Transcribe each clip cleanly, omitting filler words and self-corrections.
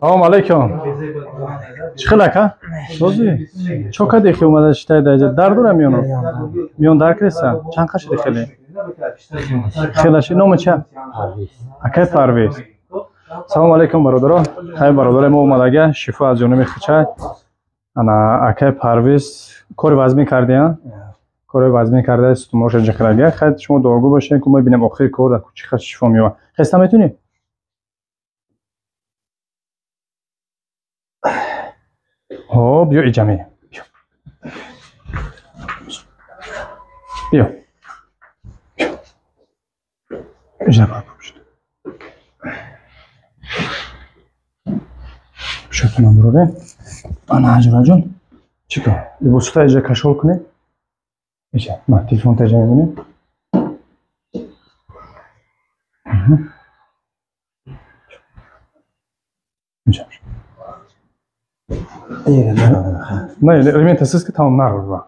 Салом алейкум. Чӣ хел ака? Созӣ? Чо кади хи омада шитай даҷа? Дард дора миёно? Миён дард креса? Чанд қашиди хеле? Хелаши номи ча? Акай Парвиз. Салом алейкум бародаро. Хай бародари мо омадага шифо аз ҷониби Хучай. Ана акай Парвиз кори вазмин кардиян? Кори вазмин карда сутунмоша ҷихрага. Хай шумо дуогӯ бошед ки мо бинем охири кор дар чӣ хел шифо меёбад. Хеста метунӣ? Хоб, биё иҷаме. Биё. Иҷа барбошед. Шотунам буроре. Ана ҳаҷраҷон. Чӣ кор? Либосута иҷа кашол кунед. Иҷа, ма телефонта иҷа мемонем. Иҷа. Не, элемент сиз ки тамом нарӯ.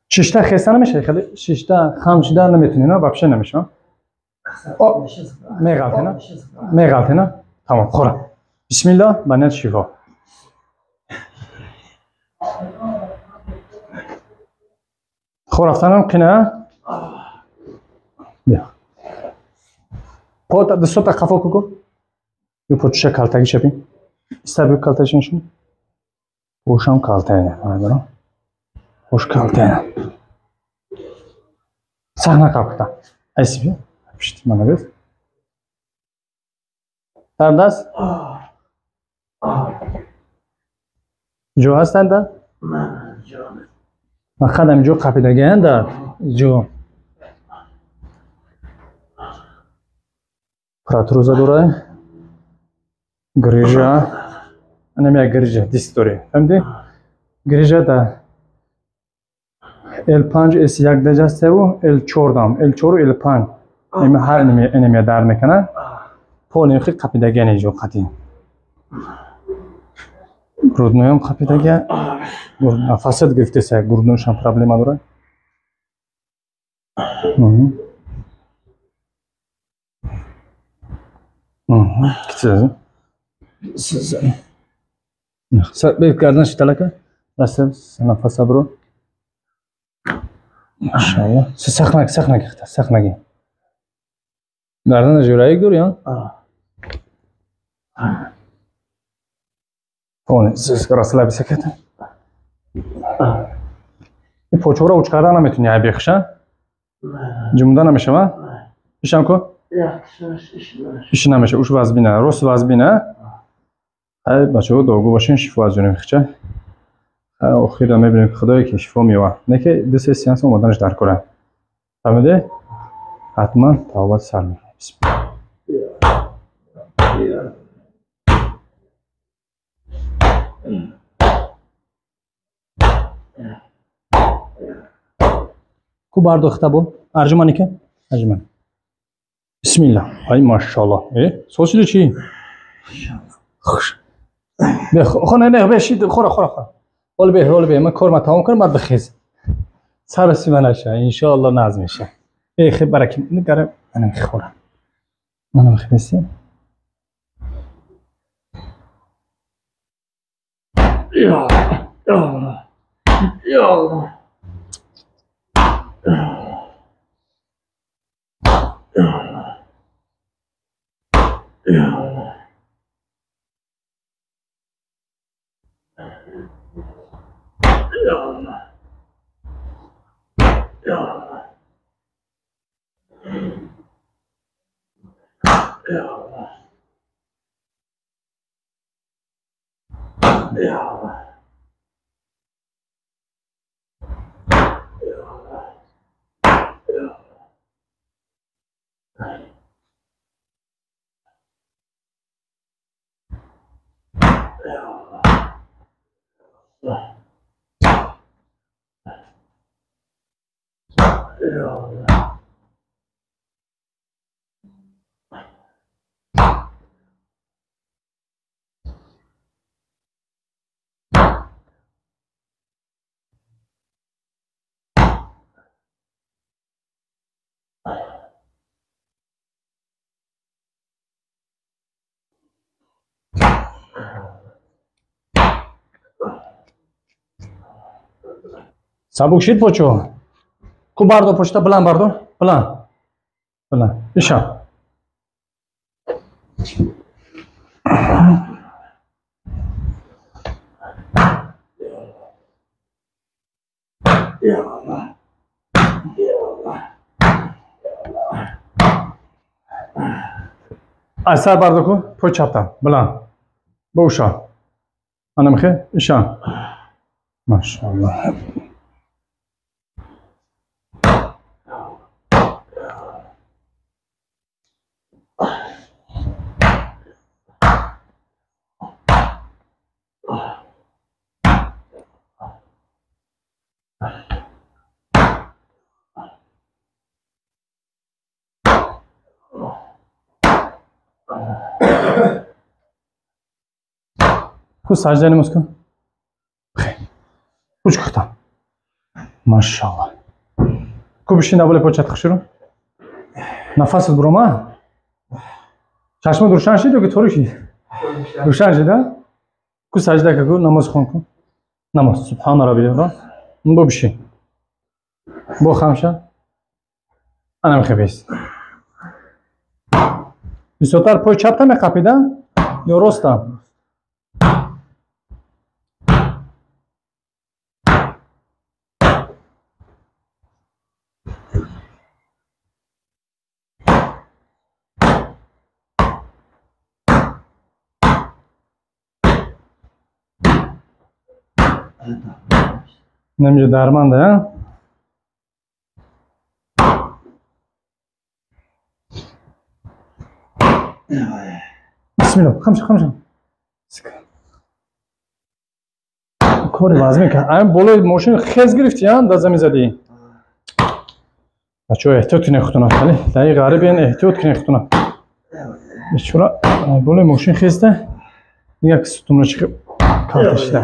Шишта хеста намешавад, хеле шишта хам шида наметунӣ, на вообще намешавад. Меғалтӣ, на? Меғалтӣ, на? Тамом, хӯра. Бисмиллоҳ, ба ният шифо. Хӯр рафтанам қина? Биё. По дастota қафо куку. Ю почуша калтагӣ шапин. Иста калташин шуни. Ошам калтайна, бародарон. Хош калтайна. Сахна қапта. Айси биё. Пишти мана бес. Дард аст? Ҷо ҳастанд дард? Фақат ҳамин ҷо қапидагиянд дард. Ҷо. Протруза дорад. Грижа. Анам як грижа, диск дорӣ. Фаҳмидӣ? Грижа да L5 S1 даҷастеву L4 дам. L4 L5. Эми ҳар энемия дард мекунад. Пол хи қапидагиян ҷо қатӣ. Грудноям қапидагия. Нафасат гирифтеса, грудноишам проблема дорад. Китсаз. Гардан шиталака. Раста нафаса бро. Машаллоҳ. Сахнаги, сахнаги, сахнаги. Гардан жураи гур ё? Поне, расслабься ката. И почора уч кардан наметуни ай бехша? Ҷумда намешава? Ишам ку? Иш намеша, уш вазбина, рост вазбина. Ай бачаҳо дуогӯ бошен, шифо аз ҷониби Хучай. Охирда мебинем ки худое ки шифо меёбад. Не ки ду се сеанс омаданаш дар кора. Фаҳмиде? Ҳатман тавбат сар мекунем. Ку бардохта бо? Арҷумани ка? Арҷумани. Бисмиллаҳ. Ай машаллоҳ. Э, сосиди чӣ? Хуш. Бе, хо не, не, бе, шид, хӯра, хӯра, хӯра. Ҳол бе, ҳол бе, ман корма тамом кунам, баъд бихез. Сар сима наша, иншоаллоҳ назм меша. Э, хе бараки, нигара, манам хӯрам. Манам хеси. Я, я, я. Сабук шид почо. Ку бардор почта баланд бардор. Баланд. Баланд. Иша. Аз сар бардор ку, пой чапта. Баланд. Бо уша. Ана михе, иша. Машаллоҳ. Ку сажда намоз кун. Уч кухта. Машаллоҳ. Ку бишин аввали почат хушру. Нафасат бурома? Чашмат рӯшан шид ё ки торик шид? Рӯшан шид, а? Ку сажда ку, намоз хон ку. Намоз. Субҳана раббил. Бо бишин. Бо хамша. Ана мехе бес. Бисёртар пой чапта меқапида ё роста? Намиҷо дарманда, а? Бисмиллоҳ, хамша, хамша. Кори вазмин кард. Ай болои мошин хез гирифти, а? Дар замин задӣ. Бачаҳо эҳтиёт кунед худтона. Вале даи ғарибен эҳтиёт кунед худтона. Бечора болои мошин хезда як сутуночки калта шида.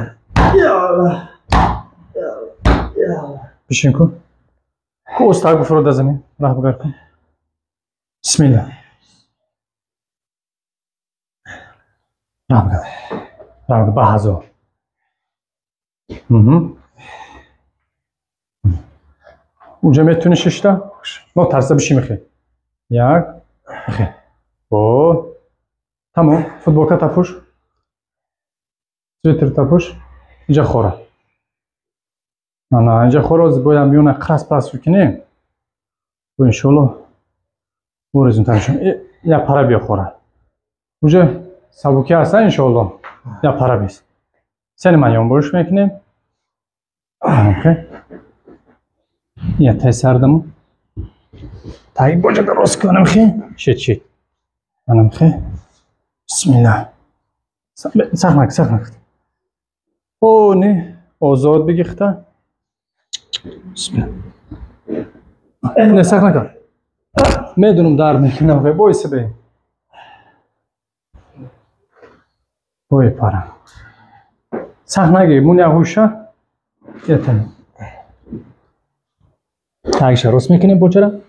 Бишин ку. Ку остак буфуро дар замин. Раҳ бугар кун. Бисмиллоҳ. Раҳ бугар. Раҳ бугар ба ҳазор. Унҷа метавонӣ шишта? Но тарса биши мехе. Як. Мехе. О. Тамом. Футболка тапуш. Свитер тапуш. Инҷа хора. Ана инҷа хора бояд миёна қас пас кунем. Бо иншоаллоҳ борезунтар шум. Я пара биё хора. Уже сабукӣ ҳаста иншоаллоҳ. Я пара бис. Сени ман ёнбош мекунем. Я тай сардаму. Тай боҷа дароз кунам хе. Шит шит. Анам хе. Бисмиллаҳ. Сахнак сахнак. О не озод бигихта. Бисмиллаҳ. Не сахнак. Медунам дар мекунам хе. Бой себе. Бой пара. Сахнаги муня ҳуша. Ятан. Тагша рост мекунем бочара.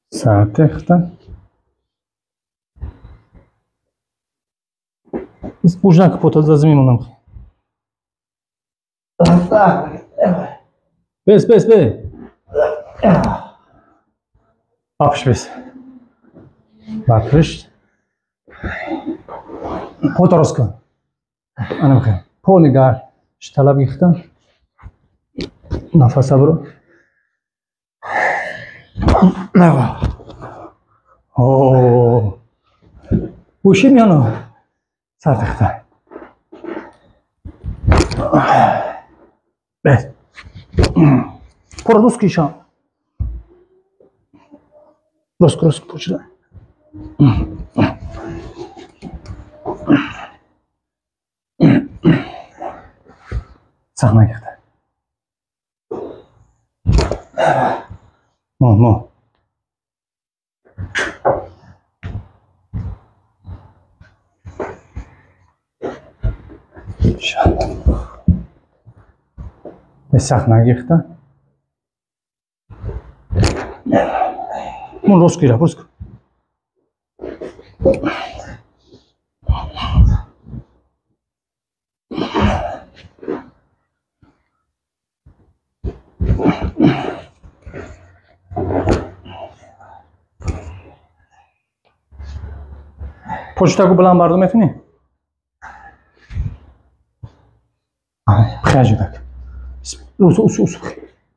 Саатехта. Ужна капота за замин нам. Бес, бес, бес. Апш бес. Бапшт. Пота рост кун. Анам хе. Полный гар. Шталаб гихта. Нафаса бро. О. Буши миёно. Сар тахта. Бес. Пора русский ша. Руск, руск почда. Сахна гихта. Мо, мо. Сахна гихта. Мон русский ра, руск. Почтаку баланд бардор метунӣ? Бихе аҷудак. Усу усу усу.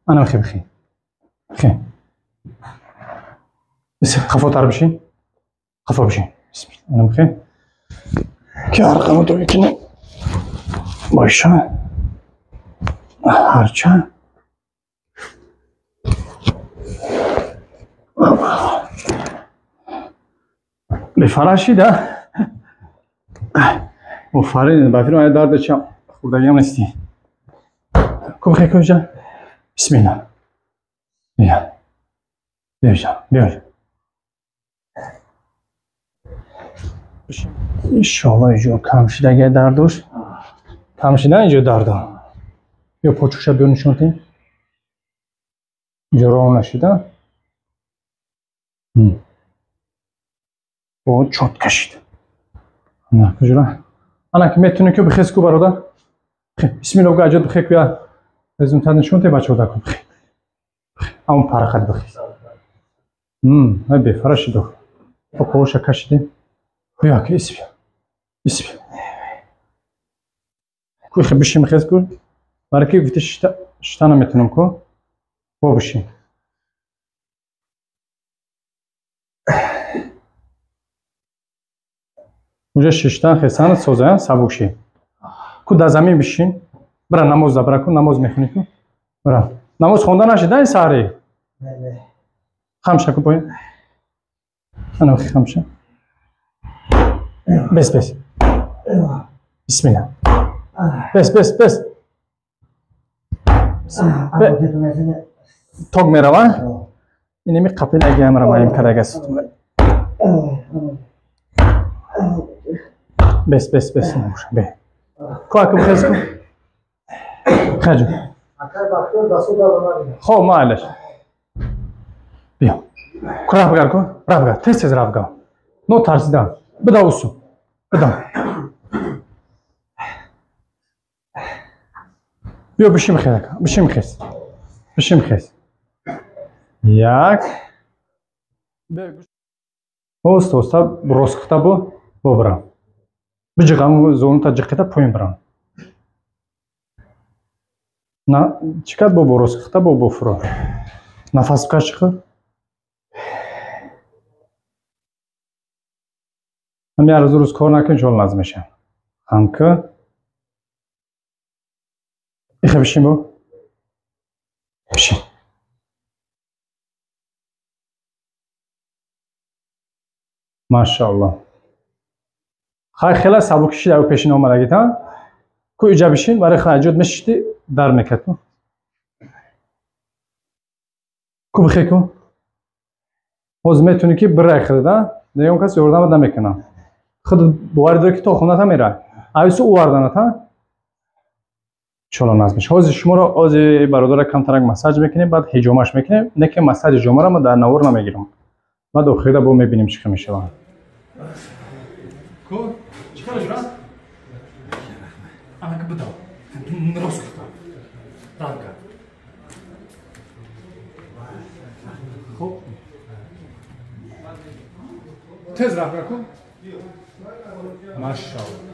Ана бихе бихе. Бихе. Қафотар бишин. Қафо бишин. Ана бихе. Ки арқамо то мекунем. Боша. Ҳарча. Бефарашида. Офарин, ба фирма дарда чам хурдагиам нести. Ку бихе куҷа? Бисмилла. Бия. Биё, биё. Иншоалло иҷо кам шидаги дардош. Кам шида иҷо дардо. Ё почукша биё нишон тем. Иҷо ров нашида. О, чот кашид. Ана куҷра. Ана ки метуни ки бихез ку бародар. Бисмилла га аҷод бихе ку я результат нишон те бачаҳо даку бихе. Ҳамон парақат бихез. Ай бефара шидо. Поша кашидем. Як исби. Исби. Ку хе бишим хез ку. Бараки гуфти шита наметунам ку. Бо бишим. Уже шиштан хесан созаян сабук ши. Ку да замин бишин. Бира намоз да бира ку намоз мехони ку. Бира. Намоз хонда нашида ин саҳари? Не. Хамша ку поин. Ана хамша. Бес бес. Бисмилла. Бес бес бес. Тог мерава? Инеми қапил агиамра маим карагас. Бес бес бес. Бе. Ку аку бихез ку. Хаҷу. Хоб маайлаш. Биё. Ку рафгар ку. Рафгар. Тез тез рафгар. Но тарсидан. Буда усу. Буда. Биё бишим хез ака. Бишим хез. Бишим хез. Як. Оста оста росхта бу бобрам. Биҷиқам зонута ҷиқита поин брам. На чикат бо росхта бо бофро. Нафас бикаш чиқи. Ҳам як рӯз кор накунӣ чол назм мешавам. Ҳамки ихе бишин бо. Бишин. Машааллоҳ. Хай хела сабук шида ӯ пешин омадагит, ҳа? Ку иҷа бишин, барои хаҷот мешишти дар мекард ку. Ку бихе ку. Ҳозир метунӣ ки бирай худат, ҳа? Дигар кас ёрдамат намекунад. Худ боварӣ дорӣ ки то хоната мерай. Авису уварданат, ҳа? Иншоалло назм мешавад. Ҳозир шуморо ҳозир бародара камтарак массаж мекунем, баъд ҳиҷомаш мекунем. Не ки массажи ҳиҷомаро ман дар навор намегирам. Баъд охирида бо мебинем чӣ хел мешавад. Ку? Чӣ хел ҷура? Анака бидав. Рост гуфта. Ранга. Хуб. Тез рафга ку. Машаалло.